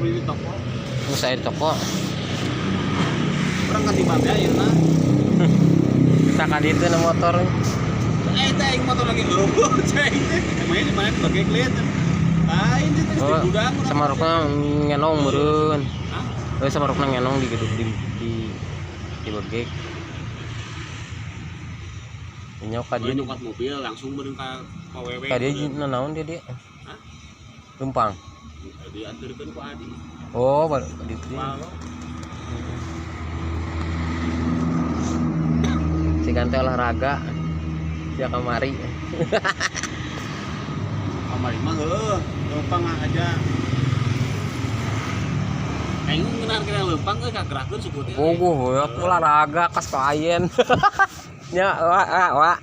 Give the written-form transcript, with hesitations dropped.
beli di toko. Geus aya di toko. Urang kasih babe ayeuna. Kita ka ditu na motor. Eh, teh aing motor lagi leuweung cai teh. Emangnya di mana bagi klien? Lain sih teh di Oh, gudang urang. Samarukna ngenong meureun. Hah? Oh, samarukna ngenong di gedung di bagek. Nya ka Dia dieu. Nyokot mobil langsung beureun ka KWW. Ka dieu naon dia dia? Hah? Lempang. Dianterkeun ku Adi. Oh, baru ka ditu. Wow. Si Gante olahraga. Sia kamari. Kamari mah heueuh, leumpang aja. Aing ngeunah kena leumpang euy kagerakeun suku teh. Puguh ya olahraga kas kayen. Nya wa wa wa.